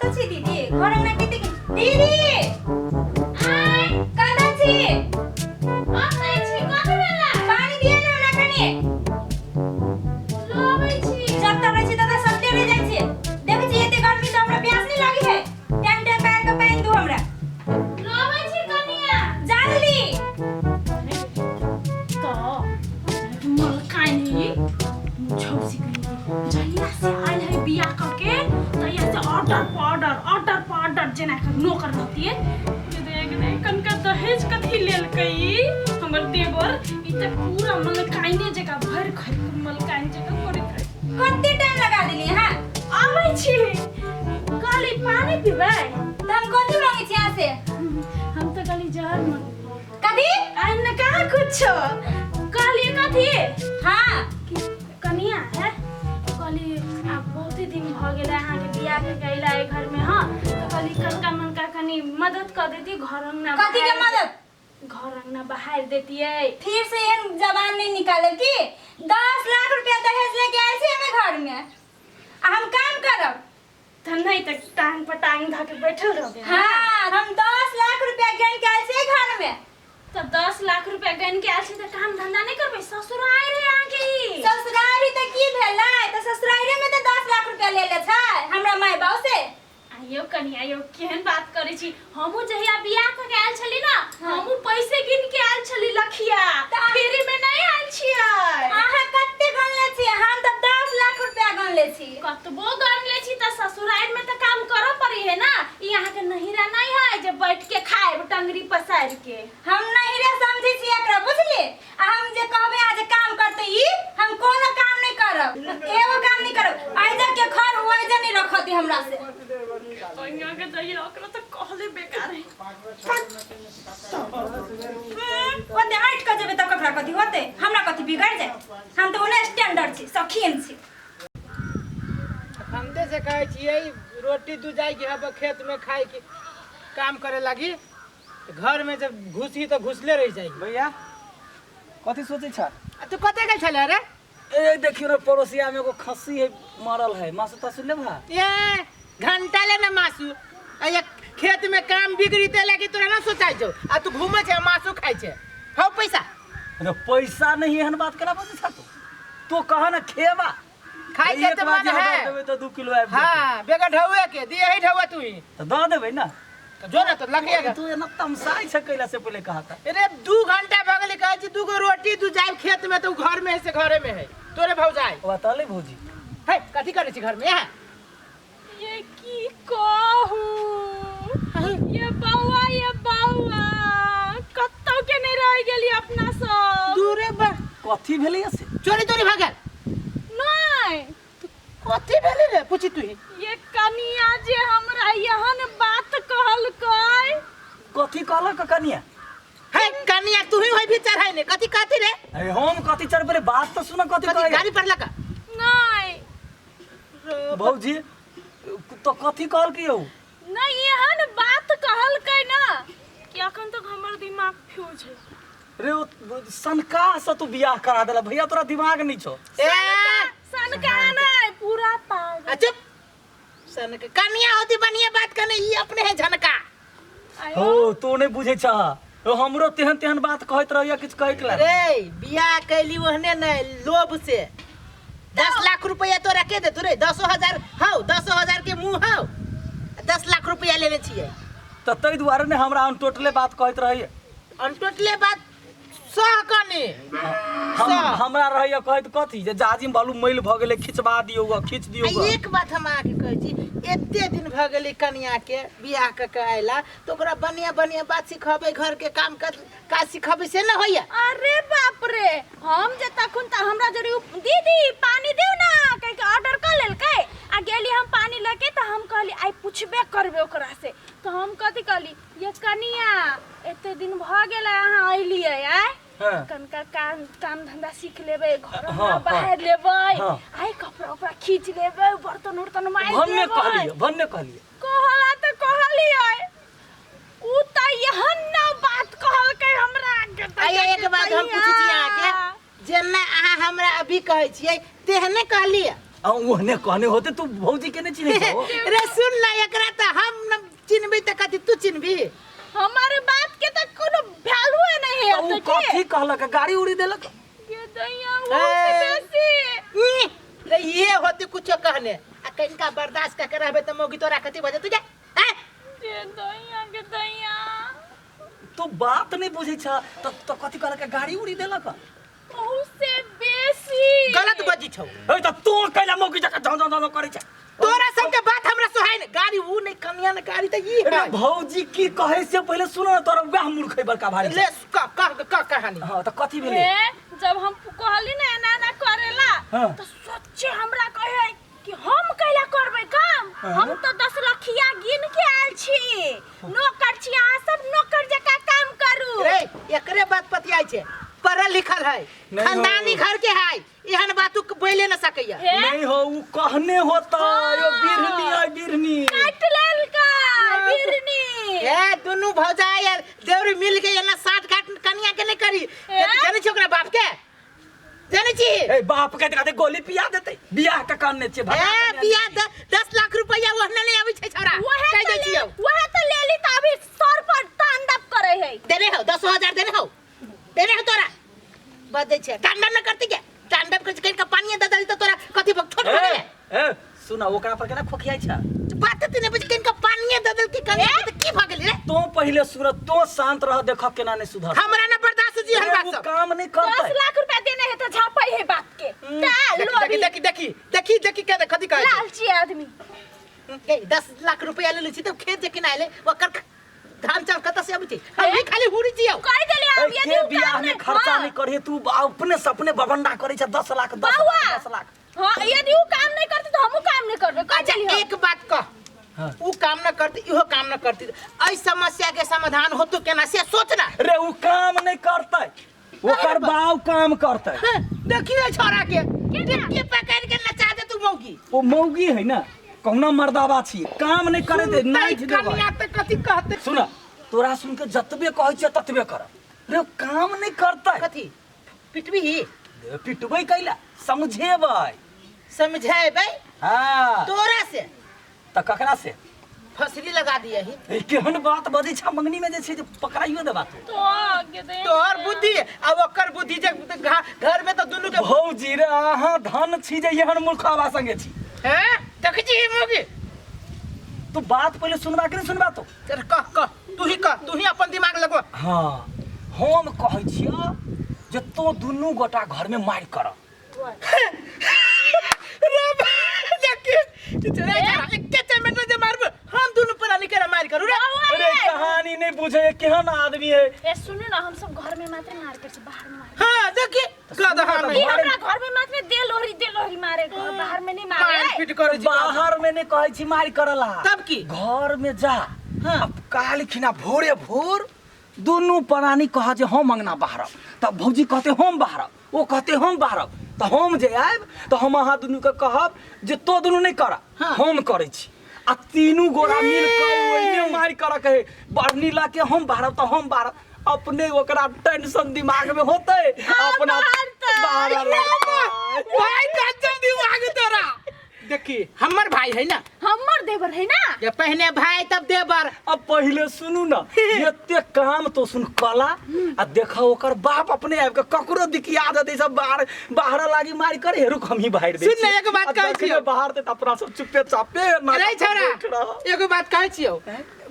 कतऽ छी दीदी घर अंगना कते दीदी आय कतऽ छी अबै छी कथी भेला पानी दिअ ने हमरा कनि लबै छी जब तक रहै छी तब तक सटले रहि जाइ छी देखै छी एते गर्मी तऽ हमरा प्यास नहि लागी है टाइम टाइम पर आबि कऽ पानि दू हमरा लबै छी कनिया जल्दी तऽ मलकानी मुझौसी कहिके जहिया से आयल है बियाह कऽ के तहिया से ऑर्डर पर ऑर्डर ऑर्डर पर ऑर्डर जेना के नौकर रहतियै जे देख ने कनका दहेज कथी लेलकै ई हमर देवर ई तऽ पूरा मलकाइने जकाँ भरि खरि के मलकाइन जकाँ करैत रहै कते टाइम लगा देली अहाँ आबै छी कहली पानी पीबै तऽ हम कथी मांगै छी अहाँ से हम तऽ कहली जहर मांगबै कथी आ न कहाँ कुछो कहलिए कथी हाँ कि कनिया है कहली आब बहुते दिन भऽ गेलै अहाँके बियाह के गैला एहि घरमे हँ तऽ कहली कनका मनका कनि मदद कऽ देती घर अंगना कथी के बहारि- मदद घर अंगना बहारि देतियै फिर से एहन जबान नहीं निकाले की 10 लाख रुपया दहेज लेके आयल छी हमे घर में आ हम काम करब तऽ नहि तऽ टांग पर टांग धऽ के बैठल रहबै हाँ हम 10 लाख रुपया गिन के आयल छी घर में तऽ 10 लाख रुपया गन के आयल छी तऽ काम धंधा नहि करबै ससुर आय रहे अहाँके ई ससुरारी तऽ की भेलै तऽ ससुरारी में तऽ 10 लाख रुपया ले ले छै हमरा माय बाप से आइयो कनिया यौ केहन बात करै छी हमहूँ जहिया बियाह कऽ के आयल छली ना हमहूँ पैसे गिन के आयल छली लखिया फ्री में नहि आयल छियै अहाँ कते गनले छी हम तऽ 10 लाख रुपया गनले छी कतबो गन ले छी तऽ ससुराल में तऽ काम करऽ पड़ी है ना ई अहाँके नहिरा नहि है जे बैठ के खाएब टंगरी पसारि के हम नहिरे समझै छी एकरा बुझली आ हम जे कहबै अहाँ जे काम करते ई हम कोनो काम नहीं करब एगो काम नहीं करब ऐजा के खर ओ ऐजा नहीं रखती हमरा से यहाँ के जइए ओकरा तऽ कहले बेकार है ओते अटि कऽ जेबै तऽ ककरा कथी होतै हमरा कथी बिगड़ जाए हम तऽ ओने स्टैंडर्ड छी शौकीन छी हमते से कहै छियै रोटी दू जाय के हब खेत में खाए के काम करे लागी घर में जब घुसी तो घुसले रह जाई भैया कथी सोचै छ आ तू कते गेल छले रे ए देखियो ने पड़ोसिया में एगो खस्सी है मरल है मासु तासु लेबा ए घंटा ले ना मासु आ ये खेत में काम बिगड़ी ते लागी तोरा ना सोचाइ छौ आ तू घूमै छै मासु खाइ छै हौ पैसा अरे पैसा नहीं एहन बात केना बजै छ तू तो कह ना खेबा खाइ के एक तऽ बार मन जे है ऑर्डर देबै तऽ 2 किलो आबि जेतै। हाँ बेगर ढौए के दिए ही ढौआ तू ही तऽ दऽ देबै ना तो जो ना तो लगिए तू एना तमसाइ छ कैला से पहिले कहा था अरे 2 घंटा भऽ गेलै कहै छी दूगो रोटी तू जाय खेत में तो उ घर में है से घरे में है तोरे भौजाई ओ तले भौजी है कथी करै छी घर में यहाँ ये की कहू ये बौआ ये बौआ कतौ के नहीं रह गेली अपना सब दूरे बा कथी भेलै से चोरी तोरी भऽ गेल नहीं कथी भेलै रे पूछी तू ही ये कनिया जे हमरा एहन बात कहलकै कथी कहलक कनिया है कनिया तू ही होय भी चढ़ाई ने कथी कथी रे अरे हम कथी चढ़ बात तो सुन कथी कथी कहै गाड़ी पर लगा नहीं भौजी तो कथी कहलकै यौ नहीं एहन बात कहलकै ना कि अखन तक हमर दिमाग फ्यूज है रे ओ सनका से तू बियाह करा देला भैया तोरा दिमाग नहीं छौ ए सनका नहीं पूरा पागल आ चुप सन के कनिया होती बढ़िया बात करने ई अपने है झनका आयो हो तू नहीं बुझै छह ओ हमरो तेहन तेहन बात कहैत रहैया किछु कहैके ला रे बियाह कैली ओहने ने लोभ से 10 लाख रुपया तोरा के दे रे 10,000 हौ 10,000 के मुंह हौ 10 लाख रुपया लेने छियै तऽ ताहि दुआरे ने हमरा अनटोटले बात कहैत रहैया अनटोटले बात सह कने हम सह। हमरा रहैया कहैत कथी जे जाजिम बालू मैल भऽ गेलै खिचबा दियौ ग खींच दियौ आ ग एक बात हम अहाँके कहै छी एते दिन भऽ गेलै कनिया के बियाह कऽ के अयला तऽ ओकरा बढ़िया बढ़िया बात सिखबै घर के काम काज काज सिखबै से न होइया अरे बाप रे हम जे तखन त हमरा जरी दीदी पानी दिउ ना कह के ऑर्डर कर लेलकै आ गेली हम पानी लके त हम कहली आइ पूछबे करबे ओकरा से त हम कथी कहली ये कनिया एते दिन भ गेलै अहाँ अइलियै आय कनका काम काम धंधा सीख लेबै घर बाहर लेबै आइ कपड़ा उपड़ा खींच लेबै बर्तन उर्तन माइज भन्ने कहलियै भन्ने कहलियै कहला त कहलियै उ त एहन न बात कहलकै हमरा आगे त आइए एक बात हम पूछै छी अहाँके जेना अहाँ हमरा अभी कहै छियै तेहने कहलियै आ ओहने कहने होते तू भौजी के नहीं चिन्है छहो रे सुन ना एकरा त हम न चिन्हबी त कथी तू चिन्हबी? हमारे बात के त कोनो वैल्यू नहीं है। तऽ उ कथी कहलक? गाड़ी उड़ी देलक? ये दैया वो से बेसी। ई, रे ये होती कुछो कहने आ कनिका बर्दाश्त कर के रहबे त मौगी तोरा कथी बजे तू जा हैं? ये दैया के दैया तू बात नहीं बुझै छ त त कथी कहलक? गाड़ी उड़ी देलक? बहुत से बेसी। गलत बजी छौ। ए त तू कैला मौगी जका झं झं झं करै छ? तोरा सबके बात हमरा सोहाय ने गाड़ी ऊ नहीं कनिया ने गाड़ी त ई अरे है। भौजी की कहै से पहिले सुन न, तोरा वएह मूर्ख है बड़का भारी। ले कह कह कह कहानी। हाँ त कथी भेलै? हे, जब हम कहली ना एना एना करेला हाँ। तो सच्चे हमरा कहे कि हम कैला करबै काम, हाँ। हम तो 10 लखिया गिन के आयल छी, नौकर छी, अहाँ सब नौकर जकाँ काम करू। रे एकरे बात पतियाई छे, पढ़ल लिखल है, नहीं हो। खानदानी घर के है, एहन बात उ बोले न सकैया। हे, नहीं हो उ कहने होता यो बिरनी है बिरनी काट लेलका बिरनी। ए दुनू भौजाई यार देवरी मिल के एना साठ घाट कनिया के नहीं करी। ए? जानै छी ओकरा बाप के? जानै छी? ए बाप के कहते गोली पिया देते बियाह के कान छे भगा ए के बियाह 10 लाख रुपया ओहने नहीं आबै छै छौड़ा। वहे कहि तो दै ले छियौ। वहे तो ले ली त अभी सर पर तांडव करे है। देने हो 10,000 देने हो, देने हो तोरा बस दै छै। तांडव न करती के तांडव कर कहीं का पानी दे दली त तोरा कथी बक छोट ए, हो गेलै। ए सुना ओकरा पर केना खोखियाई छ? बात त नहीं बुझ कहीं का पानी दे दल की कनिया के त की भ गेली रे? तो पहिले सुन, तो शांत रह, देख केना नहीं सुधर। हमरा न बर्दाश्त जी हम अरे, बात उ सब। काम नहीं 10 करते। लाख रुपया देने है तो झापई है बाप के। ता देखी लोभी देखी देखी देखी देखी के कथी कहै छै? लालची आदमी। ए 10 लाख रुपया ले लै छी त खेत जे किनाइले ओकर धान चाउर कतऽ से अबै छै? हम भी खाली हुरी छियौ। कह देली ए, हम यदि के उ बियाह काम में नहीं खर्चा हाँ। नहीं करिए तू अपने सपने बवंडा करे छ 10 लाख 10 बउआ। लाख 10 लाख। हाँ यदि उ काम नहीं करते तो हमहू काम नहीं करबे। कह अच्छा देली हम। एक बात कह, हाँ। उ काम न करती इहो काम न करती, एहि समस्या के समाधान होतो केना से सोचना। रे उ काम नहीं करते, ओकर बाप काम करते। हाँ, देखिए छोरा के टिपकी पकड़ के नचा दे तू मौगी। वो मौगी है ना कहुना मर्दाबा छी, काम नहीं करे दे नहीं सुनतै कनिया त कथी कहते? सुन तोरा सुन के जतबे कहै छियै ततबे कर। रे काम नहीं करते। कथी पिटबी? पिटबै कैला? समझेबै। समझेबै? हाँ तोरा से त ककरा से? फसली लगा दिए ही। ए केहन बात बजै छ मंगनी में जे छै जे पकड़ाइयो देबा तू। तो आगे दे। तोहर बुद्धि आ ओकर बुद्धि जे घर में त दुनू के भौजी रे अहाँ धन छी जे एहन मूर्खावा संगे छी। हैं देखै छी मौगी? तू बात पहिले सुनबा के नहीं सुनबा तो? चल कह कह तू ही कह, तू ही अपन दिमाग लगो। हाँ हम कहै छियौ जे तो दुनू गोटा घर में मारि कर। रे देखी रे एके चमेट जे मारबो हम दुनू प्राणी के मार करू रे। अरे कहानी नहीं बुझे केहन आदमी है। ए सुनू ना, हम सब घर में मात्र मार कर छी, बाहर में मार। हां देखी गधा ई में हमरा घर में मात्र दे लोहरी मारे, घर बाहर में नहीं मारे। मार पीट करै छी। बाहर में नहीं कहै छी मारि करला। तब की? घर में जा। हाँ। अब काल्हि खिना भोरे भोर दुनू प्राणी कह जे हम अंगना बाहरब, तब भौजी कहते हम बाहरब, ओ कहते हम बाहरब, तऽ हम जे आयब तऽ हम अहाँ दुनू के कहब जे तो दुनू नहीं कर। हाँ। हम करै छी आ तीनू गोरा मिल के ओहिने मारि कर के बढ़नी लऽ के हम बाहरब तऽ हम बाहरब। अपने ओकरा टेंशन दिमाग में होतै अपना बाहर लगतै। भाई गजब दिमाग तोरा। देखी हमर भाई है ना, हमर देवर है ना, जे पहने भाई तब देवर। अब पहले सुनू ना एते काम तो सुन कला आ देखा ओकर बाप अपने आबि के ककरो दिकिया दे दे सब बाहर बाहर लागी मारि करे हेरु हम ही बाहर दे। सुन ने, एगो बात कहै छियौ। बाहर दे त अपना सब चुपे चापे ना अरे छौड़ा एगो बात कहै छियौ,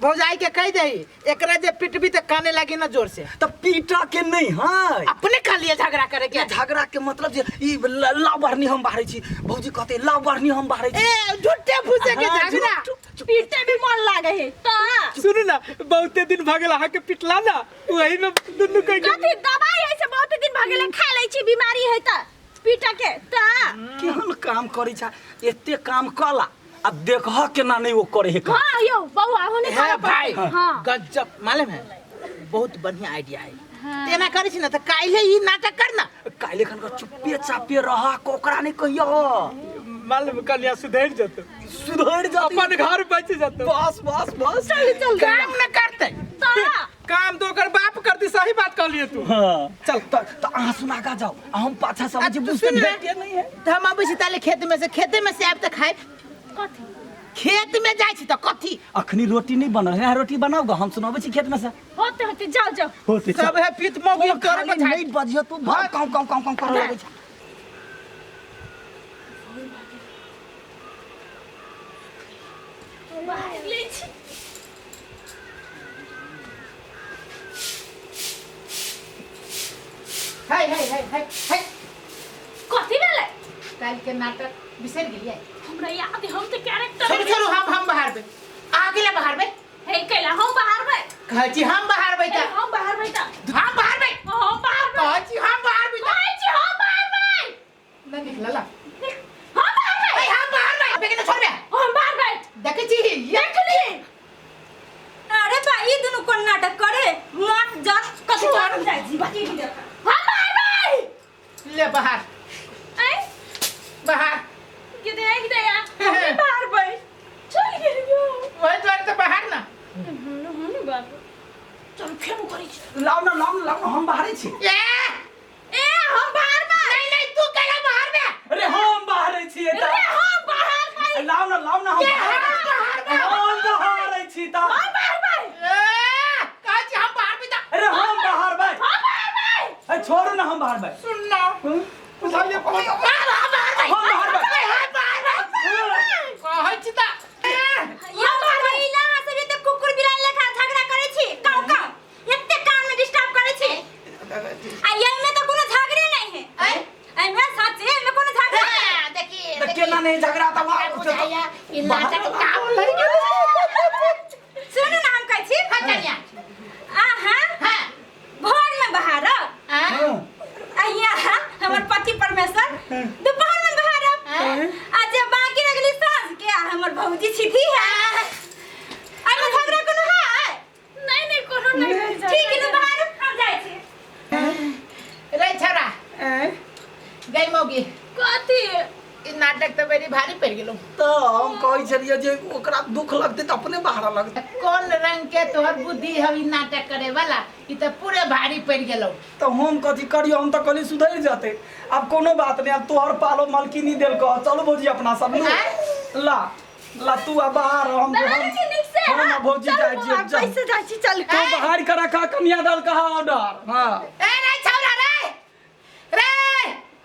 भौजाई के कहि दही एकरा जे पिटबी त काने लागी ना जोर से। त पीटा के नहीं है, अपने खाली झगड़ा करे के। झगड़ा के मतलब जे ई लाव बढ़नी हम बाहरै छी, भौजी कहते लाव बढ़नी हम बाहरै छी। ए झूठे फूसे के हाँ, झगड़ा पीटे भी मन लागे है त। सुनू ना बहुते दिन भगल अहाँ के पिटला ना, वही में दुनू कह के कथी दवाई है से बहुत दिन भगल खा लै छी, बीमारी है त पीटा के त। केहन काम करै छ एते काम कला आ देखह केना नहीं वो करे है काम। हां यौ बौआ होने है भाई। हां गजब मालूम है, बहुत बढ़िया आइडिया है। तेना करै छी ना त काल्हे ई नाटक कर ना। काल्हे खन चुप्पे चापे रह, कोकरा नहीं कहियो। मालूम कन्या सुधर जतो, सुधर जतो, अपन घर बच जतो। बस बस बस चल चल काम न करते काम तो ओकर बाप करती। सही बात कहलिए तू। हां चल त अहाँ सुना का जाओ, हम पाछा समझ तू बुझते सुन भेटिए नहीं है। त हम अबै छी ताले खेत में से, खेते में से आब त खाए कथी खेत में जाइ छी त कथी? अखनी रोटी नहीं बनल है, रोटी बनाओ ग, हम सुनाबै छी खेत में से। होते होते जाओ जाओ। होते सब है पीत मौगी तोरे खाली पर नहीं बजियो तू, बड़ काउ काउ काउ काउ करऽ लगै छै। बाहर ले छी। हाय हाय हाय हाय हाय। कथी भेलै? काल्हि के नाटक बिसरि गेलियै? हमरा याद है, हम तऽ कैरेक्टर। छोड़ू छोड़ू, हम बाहर बे, अहाँ गेला बाहर बे। हे कैला हम बाहर बे? कहै छी हम बाहर बे तऽ। हम बाहर बे तऽ। हम बाहर बे। हम बाहर बे। कहै छी हम बाहर बे तऽ। कहै छी हम बाहर बे। नहि निकलला। हम बाहर बे। ए, हम बाहर बे, अबे के नहि छोड़बे। हम बाहर बे। देखै छी देखली। अरे बा, ई दुनू कोन नाटक करे मत जस कथी कर जाइ छी बाकी भी देख। हम बाहर बे। ले बाहर। ऐ बाहर। के देख दे या हम बाहर बे चल गेलियो। वही दुआरे तऽ बाहर ना। हूं बाबू चल फेर करै छी। लाउ ना लाउ ना लाउ ना, हम बाहरे छी। ए ए हम बाहर बे। नहीं नहीं, तू कैला बाहर बे? अरे हम बाहरे छी अरे हम बाहर बे। लाउ ना लाउ ना, हम के बाहरे हम बाहर बे? हम बाहरे छी तऽ। हम बाहर बे। ए कहै छी हम बाहर बे तऽ। अरे हम बाहर बे। हम बाहर बे। ए छोड़ू ना, हम बाहर बे। सुन ना बुझलिए कोई। हम बाहर बे। हम बाहर बे। हम बाहर बे। कहै छी त ए, यौ महिला अहाँ सब एते कुकुर बिलाइ लेखा झगड़ा करै छी, काउ काउ एते कान में डिस्टर्ब करै छी। आ एहिमे तऽ कोनो झगड़े नहीं है। एहिमे सच्चे एहिमे कोनो झगड़ा नहीं। हाँ, देखिए तऽ केना नहीं झगड़ा तऽ हमरा बुझाइया ई नाटक काम लग गेल। सुनू ना, हम कहै छी। हाँ कन्या। अहाँ हाँ भोर में बहारब हाँ आ यहाँ हमर पति परमेश्वर दोपहर में बहारब, आ जे बाकी रह गेली साँझ के, आ हमर भौजी छिथी है। एहिमे झगड़ा कोनो है? नहीं नहीं, कोनो नहीं है। ठीक है, बहारब, हम जाइ छी। रे छोरा गई मौगी। कथी? ई नाटक तऽ बड़ी भारी पड़ि गेलौ। तऽ हम कहै छलियै जे ओकरा दुख लगतै तऽ अपने बाहर लगतै। कोन रंग के तोहर बुद्धि हौ ई नाटक करे वाला? ई तऽ पूरे भारी पड़ि गेलौ। तऽ हम कथी करियो, हम तऽ कहली सुधरि जेतै। आब कोनो बात नहीं, आब तोहर पालो मालकिनी देलकौ। चलू भौजी अपना सब नु। ला ला तू आ बाहर, हम बाहर छी नीक से। हम आ भौजी चल जाइ छियै। बौआ, चल। कैसे जाइ छी चल। तू बाहर करा खा, कनिया दल कहा ऑर्डर। हाँ ए रे छौरा रे रे।